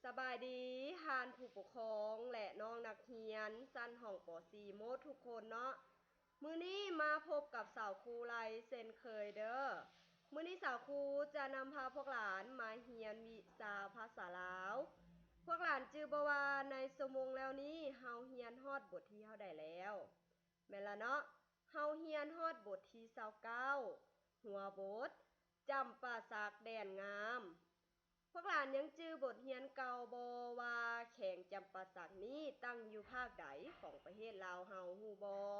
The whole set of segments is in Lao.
ສະບາຍດີທ່ານຜູ້ປົກຄອງ ແລະ ນ້ອງນັກຮຽນຊັ້ນຫ້ອງ ປໍສີ່ ໝົດທຸກຄົນເນາະ. ມື້ນີ້ມາພົບກັບສາວຄູໄລເຊັ່ນເຄີຍເດີ. ມື້ນີ້ສາວຄູຈະນຳພາພວກຫຼານມາຮຽນວິຊາພາສາລາວ. ພວກຫຼານຈື່ບໍ່ວ່າໃນຊົ່ວໂມງແລ້ວນີ້ເຮົາຮຽນຮອດບົດທີເທົ່າໃດແລ້ວ? ແມ່ນລະເນາະ, ເຮົາຮຽນຮອດບົດທີຊາວເກົ້າ ຫົວບົດ ຈຳປາສັກແດນງາມ. ພວກຫຼານຍັງຈື່ບົດຮຽນເກົ່າບໍ່ວ່າແຂວງຈຳປາສັກນີ້ຕັ້ງຢູ່ພາກໃດຂອງປະເທດລາວເຮົາຮູ້ບໍ່?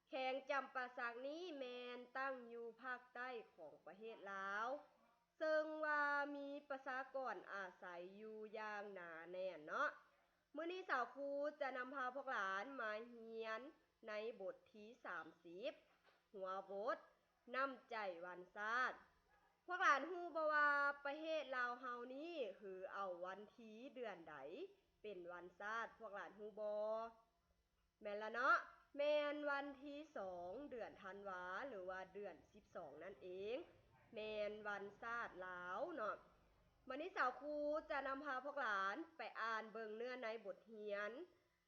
ແຂວງຈຳປາສັກນີ້ແມ່ນຕັ້ງຢູ່ພາກໃຕ້ຂອງປະເທດລາວ ເຊິ່ງວ່າມີປະຊາກອນອາໄສຢູ່ຢ່າງໜາແໜ້ນເນາະ. ມື້ນີ້ສາວຄູຈະນຳພາພວກຫຼານມາຮຽນໃນບົດທີສາມສິບ ຫົວບົດ ນ້ຳໃຈວັນຊາດ. ພວກຫຼານຮູ້ບໍ່ວ່າປະເທດລາວເຮົານີ້ຖືເອົາວັນທີເດືອນໃດເປັນວັນຊາດ? ພວກຫຼານຮູ້ບໍ່? ແມ່ນລະເນາະ, ແມ່ນວັນທີສອງ ເດືອນທັນວາ ຫຼືວ່າເດືອນສິບສອງນັ້ນເອງ, ແມ່ນວັນຊາດລາວເນາະ. ບາດນີ້ສາວຄູຈະນຳພາພວກຫຼານໄປອ່ານເບິ່ງເນື້ອໃນບົດຮຽນ,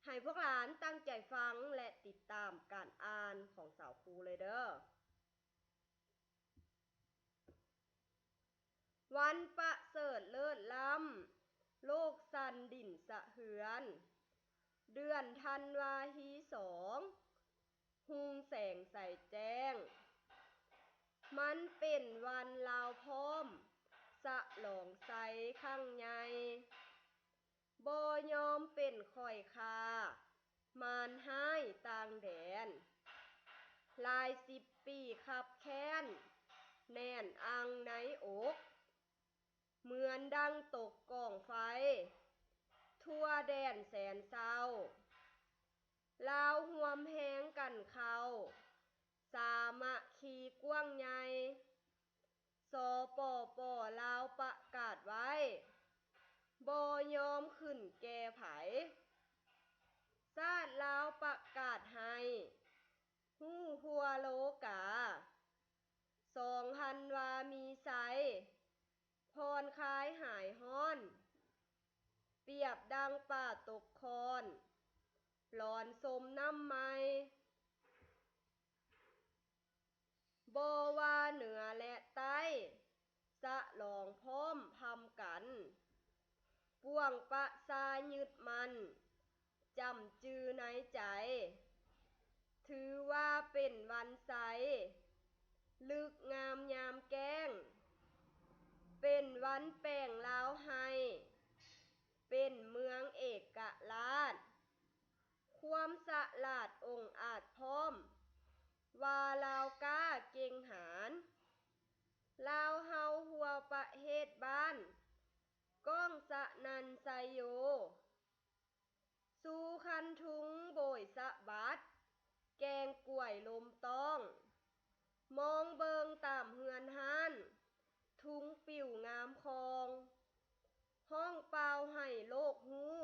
ໃຫ້ພວກຫຼານຕັ້ງໃຈຟັງ ແລະ ຕິດຕາມການອ່ານຂອງສາວຄູເລີຍເດີ. ວັນປະເສີດເລີດລ້ຳ, ໂລກສັ່ນດິນສະເທືອນ, ເດືອນທັນວາທີສອງ, ຮຸ່ງແສງໃສແຈ້ງ, ມັນເປັນວັນລາວພ້ອມ, ສະຫຼອງໄຊຄັ້ງໃຫຍ່. ບໍ່ຍອມເປັນຂ້ອຍຂ້າ, ມານຮ້າຍຕ່າງແດນ, ຫຼາຍສິບປີຄັບແຄ້ນ, ແໜ້ນອັ່ງໃນອົກ, ເໝືອນດັ່ງຕົກກອງໄຟ, ທົ່ວແດນແສນເສົ້າ, ລາວຮ່ວມແຮງກັນເຂົ້າ, ສາມັກຄີກວ້າງໃຫຍ່. ສປປ ລາວປະກາດໄວ້, ບໍ່ຍອມຂຶ້ນແກ່ໃຜ, ຊາດລາວປະກາດໃຫ້, ຮູ້ທົ່ວໂລກາ, ສອງທັນວາມີໄຊ, ຜ່ອນຄາຍຫາຍຮ້ອນ, ປຽບດັ່ງປາຕົກຄ້ອນ, ຫຼອນຊົມນ້ຳໃໝ່. ບໍ່ວ່າເໜືອແລະໃຕ້, ສະຫຼອງພ້ອມພຳກັນ, ປວງປະຊາຍຶດໝັ້ນ, ຈຳຈື່ໃນໃຈ, ຖືວ່າເປັນວັນໄຊ, ລຶກງາມຍາມແຈ້ງ, ເປັນວັນແປງລາວໃຫ້, ເປັນເມືອງເອກະລາດ. ຄວາມສະຫຼາດອົງອາດພ້ອມ, ວ່າລາວກ້າເກັ່ງຫານ, ລາວເຮົາທົ່ວປະເທດບ້ານ, ກ້ອງສະນັ່ນໄຊໂຍ, ຊູຄັນທຸງໂບຍສະບັດ, ແກງກວຍລົມຕ້ອງ, ມອງເບິ່ງຕາມເຮືອນຮ້ານ, ທຸງປິວງາມຄອງ, ຮ້ອງປ່າວໃຫ້ໂລກຮູ້,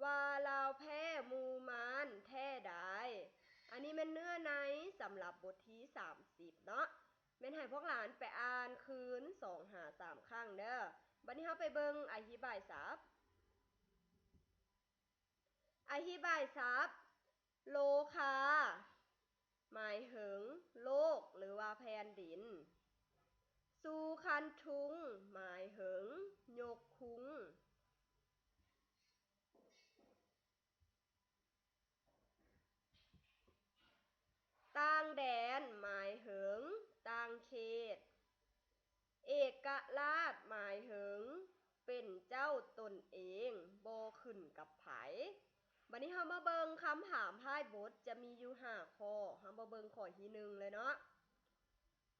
ວ່າລາວແພ້ໝູ່ມານແທ້ດາຍ. ອັນນີ້ແມ່ນເນື້ອໃນສຳລັບບົດທີສາມສິບເນາະ, ແມ່ນໃຫ້ພວກຫຼານໄປອ່ານຄືນສອງຫາສາມຄັ້ງເດີ. ບັດນີ້ເຮົາໄປເບິ່ງອະທິບາຍສັບ. ອະທິບາຍສັບ, ໂລຄາ ໝາຍເຖິງໂລກ ຫຼືວ່າແຜ່ນດິນ, ຊູຄັນທຸງ ໝາຍເຖິງຍົກຄຸງ, ຕ່າງແດນ ໝາຍເຖິງຕ່າງເຂດ, ເອກະລາດ ໝາຍເຖິງເປັນເຈົ້າຕົນເອງ ບໍ່ຂຶ້ນກັບໃຜ. ບັດນີ້ເຮົາມາເບິ່ງຄຳຖາມທ້າຍບົດ ຈະມີຢູ່ຫ້າຂໍ້, ເຮົາມາເບິ່ງຂໍ້ທີໜຶ່ງເລີຍເນາະ.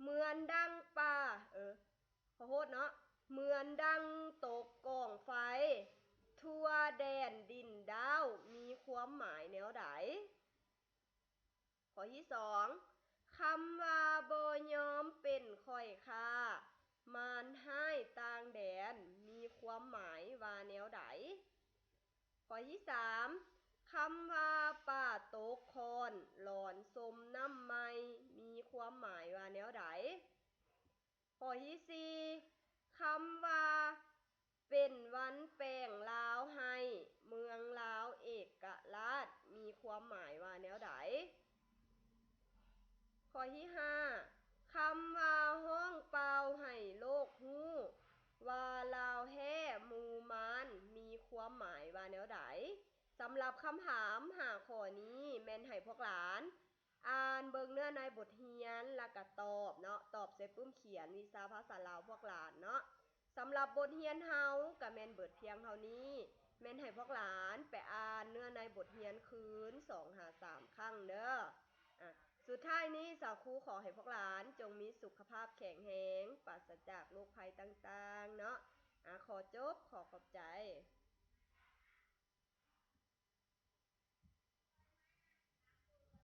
ເໝືອນດັ່ງປ່າ, ເອີ, ຂໍໂທດເນາະ, ເໝືອນດັ່ງຕົກກອງໄຟ, ທົ່ວແດນດິນດາວ ມີຄວາມໝາຍແນວໃດ? ຂໍ້ທີສອງ, ຄຳວ່າບໍ່ຍອມເປັນຂ້ອຍຂ້າ, ມານຮ້າຍຕ່າງແດນ ມີຄວາມໝາຍວ່າແນວໃດ? ຂໍ້ທີສາມ, ຄຳວ່າປ່າຕົກຄ້ອນ ຫຼອນຊົມນ້ຳໃໝ່ ມີຄວາມໝາຍວ່າແນວໃດ? ຂໍ້ທີສີ່, ຄຳວ່າ ເປັນວັນແປງລາວໃຫ້ເມືອງລາວເອກະລາດ ມີຄວາມໝາຍວ່າແນວໃດ? ຂໍ້ທີຫ້າ ຄຳວ່າຮ້ອງເປົ່າໃຫ້ໂລກຮູ້ວ່າລາວແທ້ໝູ່ມານ ມີຄວາມໝາຍວ່າແນວໃດ? ສຳລັບຄຳຖາມຫ້າຂໍ້ນີ້ ແມ່ນໃຫ້ພວກຫຼານ ອ່ານເບິ່ງເນື້ອໃນບົດຮຽນ ແລ້ວກະຕອບເນາະ, ຕອບໃສ່ປຶ້ມຂຽນວິຊາພາສາລາວພວກຫຼານເນາະ. ສຳລັບບົດຮຽນເຮົາກະແມ່ນເບິດພຽງເທົ່ານີ້, ແມ່ນໃຫ້ພວກຫຼານໄປອ່ານເນື້ອໃນບົດຮຽນຄືນສອງຫາສາມຄັ້ງເດີ. ອາ ສຸດທ້າຍນີ້ສາວຄູຂໍໃຫ້ພວກຫຼານຈົ່ງມີສຸຂະພາບແຂງແຮງ, ປາສະຈາກໂລກໄພຕ່າງໆເນາະ. ອາ ຂໍຈົບ, ຂໍຂອບໃຈ.